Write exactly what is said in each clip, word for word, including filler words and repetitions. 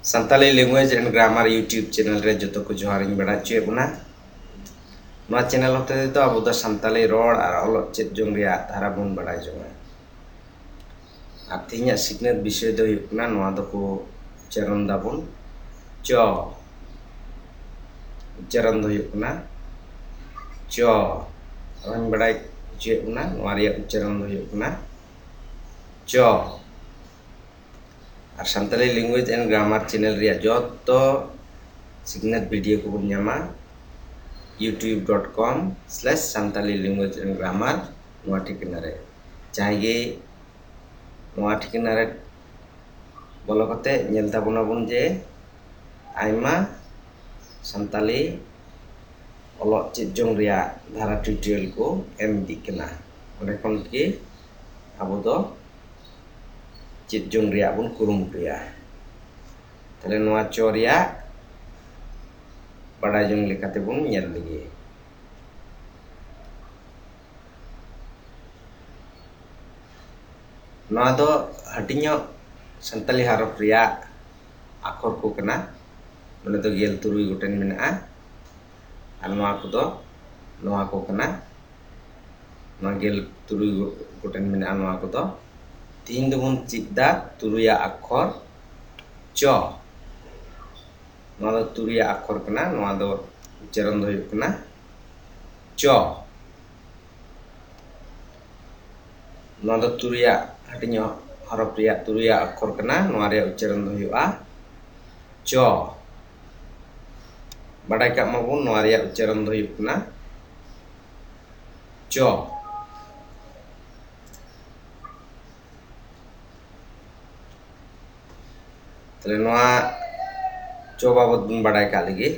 Santali Language and Grammar YouTube channel ᱨᱮ ᱡᱚᱛᱚ ᱠᱚ ᱡᱚᱦᱟᱨᱤᱧ ᱵᱟᱲᱟᱭ ᱦᱚᱪᱚᱭᱮᱫ ᱵᱚᱱᱟ᱾ ᱱᱚᱣᱟ channel ᱦᱚᱛᱮ ᱛᱮᱫᱚ ᱟᱵᱚ ᱫᱚ ᱥᱟᱱᱛᱟᱞᱤ ᱨᱚᱲ ᱟᱨ ᱚᱞᱚᱜ ᱪᱮᱫ ᱡᱚᱝ ᱨᱮᱭᱟᱜ ᱫᱷᱟᱨᱟ ᱵᱚᱱ ᱵᱟᱲᱟᱭ ᱡᱚᱝᱟ᱾ ᱟᱨ ᱛᱮᱦᱮᱧᱟᱜ ᱥᱤᱠᱷᱱᱟᱹᱛ ᱵᱤᱥᱚᱭ ᱫᱚ ᱦᱩᱭᱩᱜ ᱠᱟᱱᱟ, ᱱᱚᱣᱟ ᱫᱚᱠᱚ ᱩᱪᱪᱟᱨᱚᱱ ᱫᱟᱵᱚᱱ ᱪᱚ᱾ ᱩᱪᱪᱟᱨᱚᱱ ᱫᱚ ᱦᱩᱭᱩᱜ ᱠᱟᱱᱟ ᱪᱚ᱾ ᱟᱨᱦᱚᱸᱧ ᱵᱟᱲᱟᱭ ᱦᱚᱪᱚᱭᱮᱫ ᱵᱚᱱᱟ, ᱱᱚᱣᱟ ᱨᱮᱭᱟᱜ ᱩᱪᱪᱟᱨᱚᱱ ᱫᱚ ᱦᱩᱭᱩᱜ ᱠᱟᱱᱟ ᱪᱚ᱾ ᱟᱨ Santali Language and Grammar channel ᱨᱮᱭᱟᱜ ᱡᱚᱛᱚ ᱥᱤᱠᱷᱱᱟᱹᱛ video ᱠᱚᱵᱚᱱ ᱧᱟᱢᱟ youtube dot com slash santali language and grammar ᱱᱚᱣᱟ ᱴᱷᱤᱠᱟᱹᱱᱟ ᱨᱮ᱾ ᱡᱟᱦᱟᱸᱭ ᱜᱮ ᱱᱚᱣᱟ ᱴᱷᱤᱠᱟᱹᱱᱟ ᱨᱮ ᱵᱚᱞᱚ ᱠᱟᱛᱮ ᱧᱮᱞ ᱛᱟᱵᱚᱱᱟᱵᱚᱱ ᱡᱮ ᱟᱭᱢᱟ ᱥᱟᱱᱛᱟᱞᱤ ᱚᱞᱚᱜ ᱪᱮᱫ ᱡᱚᱝ ᱨᱮᱭᱟᱜ ᱫᱷᱟᱨᱟ tutorial ᱠᱚ ᱮᱢ ᱤᱫᱤᱜ ᱠᱟᱱᱟ᱾ ᱚᱸᱰᱮ ᱠᱷᱚᱱ ᱜᱮ ᱟᱵᱚ ᱫᱚ ᱪᱮᱫ ᱡᱚᱝ ᱨᱮᱭᱟᱜ ᱵᱚᱱ ᱠᱩᱨᱩᱢᱩᱴᱩᱭᱟ᱾ ᱛᱟᱦᱞᱮ ᱱᱚᱣᱟ ᱪᱚ ᱨᱮᱭᱟᱜ ᱵᱟᱰᱟᱭ ᱡᱚᱝ ᱞᱮᱠᱟᱛᱮ ᱵᱚᱱ ᱧᱮᱞ ᱞᱮᱜᱮ᱾ ᱱᱚᱣᱟ ᱫᱚ ᱦᱟᱹᱴᱤᱧᱚᱜ ᱥᱟᱱᱛᱟᱞᱤ ᱦᱚᱨᱚᱯ ᱨᱮᱭᱟᱜ ᱟᱠᱷᱚᱨ ᱠᱚ ᱠᱟᱱᱟ᱾ ᱱᱚᱰᱮ ᱫᱚ ᱜᱮᱞ ᱛᱩᱨᱩᱭ ᱜᱚᱴᱮᱱ ᱢᱮᱱᱟᱜᱼᱟ᱾ ᱟᱨ ᱱᱚᱣᱟ ᱠᱚᱫᱚ ᱱᱚᱣᱟ ᱠᱚ ᱠᱟᱱᱟ᱾ ᱱᱚᱣᱟ ᱜᱮᱞ ᱛᱩᱨᱩᱭ ᱜᱚ-, ᱜᱚᱴᱮᱱ ᱢᱮᱱᱟᱜᱼᱟ ᱱᱚᱣᱟ ᱠᱚᱫᱚ᱾ ᱛᱤᱦᱤᱧ ᱫᱚᱵᱚᱱ ᱪᱮᱫ ᱫᱟ ᱛᱩᱨᱩᱭᱟᱜ ᱟᱠᱷᱚᱨ ᱪᱚ᱾ ᱱᱚᱣᱟ ᱫᱚ ᱛᱩᱨᱩᱭᱟᱜ ᱟᱠᱷᱚᱨ ᱠᱟᱱᱟ, ᱱᱚᱣᱟ ᱫᱚ ᱩᱪᱪᱟᱨᱚᱱ ᱫᱚ ᱦᱩᱭᱩᱜ ᱠᱟᱱᱟ ᱪᱚ᱾ ᱱᱚᱣᱟ ᱫᱚ ᱛᱩᱨᱩᱭᱟᱜ ᱦᱟᱹᱴᱤᱧᱚᱜ ᱦᱚᱨᱚᱯ ᱨᱮᱭᱟᱜ ᱛᱩᱨᱩᱭᱟᱜ ᱟᱠᱷᱚᱨ ᱠᱟᱱᱟ, ᱱᱚᱣᱟ ᱨᱮᱭᱟᱜ ᱩᱪᱪᱟᱨᱚᱱ ᱫᱚ ᱦᱩᱭᱩᱜᱼᱟ ᱪᱚ᱾ ᱵᱟᱰᱟᱭ ᱠᱟᱜ ᱢᱟᱵᱚᱱ, ᱱᱚᱣᱟ ᱨᱮᱭᱟᱜ ᱩᱪᱪᱟᱨᱚᱱ ᱫᱚ ᱦᱩᱭᱩᱜ ᱠᱟᱱᱟ ᱪᱚ᱾ ᱛᱟᱦᱞᱮ ᱱᱚᱣᱟ ᱪᱚ ᱵᱟᱵᱚᱫ ᱵᱚᱱ ᱵᱟᱰᱟᱭ ᱠᱟᱜ ᱞᱮᱜᱮ᱾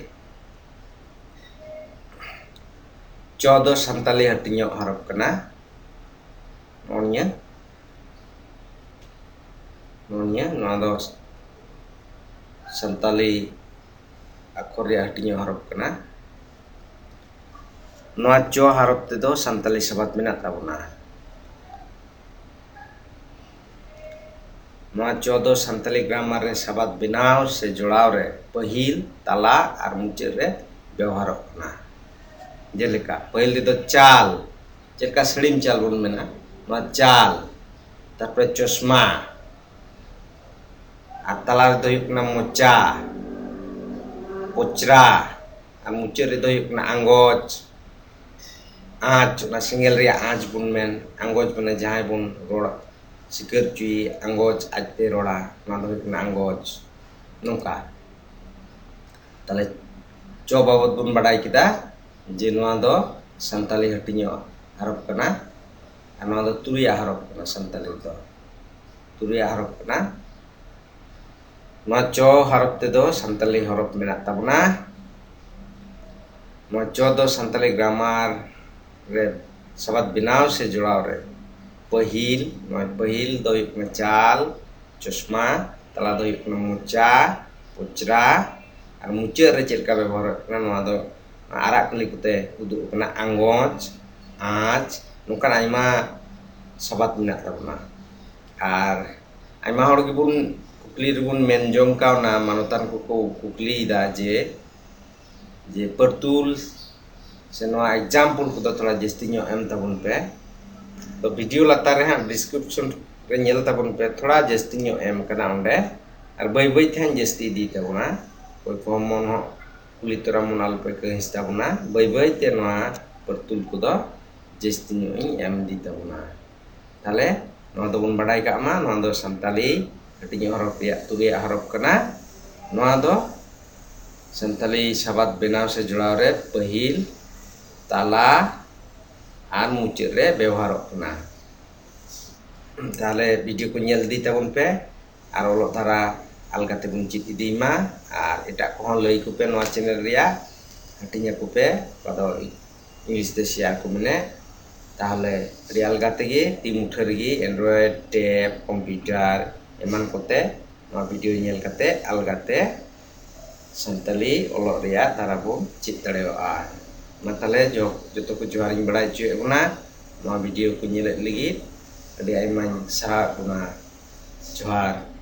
ᱪᱚ ᱫᱚ ᱥᱟᱱᱛᱟᱞᱤ ᱦᱟᱹᱴᱤᱧᱚᱜ ᱦᱚᱨᱚᱯ ᱠᱟᱱᱟ᱾ ᱱᱚᱜᱼᱚ ᱱᱤᱭᱟᱹ, ᱱᱚᱜᱼᱚ ᱱᱤᱭᱟᱹ, ᱱᱚᱣᱟ ᱫᱚ ᱥᱟᱱᱛᱟᱞᱤ ᱟᱠᱷᱚᱨ ᱨᱮᱭᱟᱜ ᱦᱟᱹᱴᱤᱧᱚᱜ ᱦᱚᱨᱚᱯ ᱠᱟᱱᱟ᱾ ᱱᱚᱣᱟ ᱪᱚ ᱦᱚᱨᱚᱯ ᱛᱮᱫᱚ ᱥᱟᱱᱛᱟᱞᱤ ᱥᱟᱵᱟᱫ ᱢᱮᱱᱟᱜ ᱛᱟᱵᱚᱱᱟ᱾ ᱱᱚᱣᱟ ᱪᱚ ᱫᱚ ᱥᱟᱱᱛᱟᱞᱤ ᱜᱨᱟᱢᱟᱨ ᱨᱮ ᱥᱟᱵᱟᱫ ᱵᱮᱱᱟᱣ ᱥᱮ ᱡᱚᱲᱟᱣ ᱨᱮ ᱯᱟᱹᱦᱤᱞ, ᱛᱟᱞᱟ ᱟᱨ ᱢᱩᱪᱟᱹᱫ ᱨᱮ ᱵᱮᱣᱦᱟᱨᱚᱜ ᱠᱟᱱᱟ᱾ ᱡᱮᱞᱮᱠᱟ, ᱯᱟᱹᱦᱤᱞ ᱨᱮᱫᱚ ᱪᱟᱞ, ᱪᱮᱫ ᱞᱮᱠᱟ ᱥᱟᱹᱲᱤᱢ ᱪᱟᱞ ᱵᱚᱱ ᱢᱮᱱᱟ, ᱱᱚᱣᱟ ᱪᱟᱞ, ᱛᱟᱨᱯᱚᱨᱮ ᱪᱚᱥᱢᱟ, ᱟᱨ ᱛᱟᱞᱟ ᱨᱮᱫᱚ ᱦᱩᱭᱩᱜ ᱠᱟᱱᱟ ᱢᱚᱪᱟ, ᱯᱚᱪᱨᱟ, ᱟᱨ ᱢᱩᱪᱟᱹᱫ ᱨᱮᱫᱚ ᱦᱩᱭᱩᱜ ᱠᱟᱱᱟ ᱟᱸᱜᱚᱪ, ᱟᱸᱪ, ᱚᱱᱟ ᱥᱮᱸᱜᱮᱞ ᱨᱮᱭᱟᱜ ᱟᱸᱪ ᱵᱚᱱ ᱢᱮᱱ, ᱟᱸᱜᱚᱪ ᱢᱟᱱᱮ ᱡᱟᱦᱟᱸᱭ ᱵᱚᱱ ᱨᱚᱲ ᱥᱤᱠᱟᱹᱨ ᱦᱚᱪᱚᱭᱮ, ᱟᱸᱜᱚᱪ ᱟᱡᱛᱮ ᱨᱚᱲᱟ, ᱚᱱᱟ ᱫᱚ ᱦᱩᱭᱩᱜ ᱠᱟᱱᱟ ᱟᱸᱜᱚᱪ᱾ ᱱᱚᱝᱠᱟ᱾ ᱛᱟᱦᱞᱮ ᱪᱚ ᱵᱟᱵᱚᱫ ᱵᱚᱱ ᱵᱟᱰᱟᱭ ᱠᱮᱫᱟ ᱡᱮ ᱱᱚᱣᱟ ᱫᱚ ᱥᱟᱱᱛᱟᱞᱤ ᱦᱟᱹᱴᱤᱧᱚᱜ ᱦᱚᱨᱚᱯ ᱠᱟᱱᱟ, ᱟᱨ ᱱᱚᱣᱟ ᱫᱚ ᱛᱩᱨᱩᱭᱟᱜ ᱦᱚᱨᱚᱯ ᱠᱟᱱᱟ ᱥᱟᱱᱛᱟᱞᱤ ᱫᱚ᱾ ᱛᱩᱨᱩᱭᱟᱜ ᱦᱚᱨᱚᱯ ᱠᱟᱱᱟ᱾ ᱱᱚᱣᱟ ᱪᱚ ᱦᱚᱨᱚᱯ ᱛᱮᱫᱚ ᱥᱟᱱᱛᱟᱞᱤ ᱦᱚᱨᱚᱯ ᱢᱮᱱᱟᱜ ᱛᱟᱵᱚᱱᱟ᱾ ᱱᱚᱣᱟ ᱪᱚ ᱫᱚ ᱥᱟᱱᱛᱟᱞᱤ ᱜᱨᱟᱢᱟᱨ ᱨᱮ ᱥᱟᱵᱟᱫ ᱵᱮᱱᱟᱣ ᱥᱮ ᱡᱚᱲᱟᱣ ᱨᱮ ᱯᱟᱹᱦᱤᱞ, ᱱᱚᱣᱟ ᱯᱟᱹᱦᱤᱞ ᱫᱚ ᱦᱩᱭᱩᱜ ᱠᱟᱱᱟ ᱪᱟᱞ, ᱪᱚᱥᱢᱟ, ᱛᱟᱞᱟ ᱫᱚ ᱦᱩᱭᱩᱜ ᱠᱟᱱᱟ ᱢᱚᱪᱟ, ᱯᱚᱪᱨᱟ, ᱟᱨ ᱢᱩᱪᱟᱹᱫ ᱨᱮ ᱪᱮᱫ ᱞᱮᱠᱟ ᱵᱮᱵᱚᱦᱟᱨᱚᱜ ᱠᱟᱱᱟ, ᱱᱚᱣᱟ ᱫᱚ ᱟᱨᱟᱜ ᱠᱟᱹᱞᱤ ᱠᱚᱛᱮ ᱩᱫᱩᱜ ᱟᱠᱟᱱᱟ ᱟᱸᱜᱚᱪ, ᱟᱸᱪ, ᱱᱚᱝᱠᱟᱱ ᱟᱭᱢᱟ ᱥᱟᱵᱟᱫ ᱢᱮᱱᱟᱜ ᱛᱟᱵᱚᱱᱟ᱾ ᱟᱨ ᱟᱭᱢᱟ ᱦᱚᱲ ᱜᱮᱵᱚᱱ ᱠᱩᱠᱞᱤ ᱨᱮᱵᱚᱱ ᱢᱮᱱ ᱡᱚᱝ ᱠᱟᱣᱱᱟ, ᱢᱟᱱᱚᱛᱟᱱ ᱠᱚᱠᱚ ᱠᱩᱠᱞᱤᱭᱮᱫᱟ ᱡᱮ, ᱡᱮ ᱯᱟᱹᱨᱛᱩᱞ ᱥᱮ ᱱᱚᱣᱟ example ᱠᱚᱫᱚ ᱛᱷᱚᱲᱟ ᱡᱟᱹᱥᱛᱤ ᱧᱚᱜ ᱮᱢ ᱛᱟᱵᱚᱱ ᱯᱮ᱾ ᱛᱚ video ᱞᱟᱛᱟᱨ ᱨᱮ ᱦᱟᱸᱜ description ᱨᱮ ᱧᱮᱞ ᱛᱟᱵᱚᱱ ᱯᱮ, ᱛᱷᱚᱲᱟ ᱡᱟᱹᱥᱛᱤ ᱧᱚᱜ ᱮᱢ ᱠᱟᱱᱟ ᱚᱸᱰᱮ, ᱟᱨ ᱵᱟᱹᱭ ᱵᱟᱹᱭ ᱛᱮ ᱦᱟᱸᱜ ᱡᱟᱹᱥᱛᱤ ᱤᱫᱤ ᱛᱟᱵᱚᱱᱟ᱾ ᱚᱠᱚᱭ ᱠᱚᱦᱚᱸ ᱢᱚᱱ ᱦᱚᱸ ᱠᱩᱞᱤ ᱛᱚᱨᱟ ᱢᱚᱱ ᱟᱞᱚ ᱯᱮ ᱠᱟᱹᱦᱤᱥ ᱛᱟᱵᱚᱱᱟ, ᱵᱟᱹᱭ ᱵᱟᱹᱭ ᱛᱮ ᱱᱚᱣᱟ ᱯᱟᱹᱨᱛᱩᱞ ᱠᱚᱫᱚ ᱡᱟᱹᱥᱛᱤ ᱧᱚᱜ ᱤᱧ ᱮᱢ ᱤᱫᱤ ᱛᱟᱵᱚᱱᱟ᱾ ᱛᱟᱦᱞᱮ ᱱᱚᱣᱟ ᱫᱚᱵᱚᱱ ᱵᱟᱰᱟᱭ ᱠᱟᱜ ᱢᱟ, ᱱᱚᱣᱟ ᱫᱚ ᱥᱟᱱᱛᱟᱞᱤ ᱦᱟᱹᱴᱤᱧ ᱦᱚᱨᱚᱯ ᱨᱮᱭᱟᱜ ᱛᱩᱨᱩᱭᱟᱜ ᱦᱚᱨᱚᱯ ᱠᱟᱱᱟ᱾ ᱱᱚᱣᱟ ᱫᱚ ᱥᱟᱱᱛᱟᱞᱤ ᱥᱟᱵᱟᱫ ᱵᱮᱱᱟᱣ ᱥᱮ ᱡᱚᱲᱟᱣ ᱨᱮ ᱯᱟᱹᱦᱤᱞ, ᱛᱟᱞᱟ ᱟᱨ ᱢᱩᱪᱟᱹᱫ ᱨᱮ ᱵᱮᱣᱦᱟᱨᱚᱜ ᱠᱟᱱᱟ᱾ ᱛᱟᱦᱞᱮ video ᱠᱚ ᱧᱮᱞ ᱤᱫᱤ ᱛᱟᱵᱚᱱ ᱯᱮ ᱟᱨ ᱚᱞᱚᱜ ᱫᱷᱟᱨᱟ ᱟᱞᱜᱟ ᱛᱮᱵᱚᱱ ᱪᱮᱫ ᱤᱫᱤᱭ ᱢᱟ᱾ ᱟᱨ ᱮᱴᱟᱜ ᱠᱚᱦᱚᱸ ᱞᱟᱹᱭ ᱟᱠᱚ ᱯᱮ ᱱᱚᱣᱟ channel ᱨᱮᱭᱟᱜ, ᱦᱟᱹᱴᱤᱧ ᱟᱠᱚ ᱯᱮ, ᱚᱠᱟ ᱫᱚ English ᱛᱮ share ᱠᱚ ᱢᱮᱱᱮᱫ᱾ ᱛᱟᱦᱞᱮ ᱟᱹᱰᱤ ᱟᱞᱜᱟ ᱛᱮᱜᱮ ᱛᱤ ᱢᱩᱴᱷᱟᱹ ᱨᱮᱜᱮ Android, tab, computer ᱮᱢᱟᱱ ᱠᱚᱛᱮ ᱱᱚᱣᱟ video ᱧᱮᱞ ᱠᱟᱛᱮ ᱟᱞᱜᱟ ᱛᱮ ᱥᱟᱱᱛᱟᱞᱤ ᱚᱞᱚᱜ ᱨᱮᱭᱟᱜ ᱫᱷᱟᱨᱟ ᱵᱚᱱ ᱪᱮᱫ ᱫᱟᱲᱮᱭᱟᱜᱼᱟ᱾ ᱢᱟ ᱛᱟᱦᱞᱮ ᱡᱚ-, ᱡᱚᱛᱚ ᱠᱚ ᱡᱚᱦᱟᱨᱤᱧ ᱵᱟᱲᱟᱭ ᱦᱚᱪᱚᱭᱮᱫ ᱵᱚᱱᱟ᱾ ᱱᱚᱣᱟ video ᱠᱚ ᱧᱮᱞᱮᱫ ᱞᱟᱹᱜᱤᱫ ᱟᱹᱰᱤ ᱟᱭᱢᱟᱧ ᱥᱟᱨᱦᱟᱣᱮᱫ ᱵᱚᱱᱟ᱾ ᱡᱚᱦᱟᱨ᱾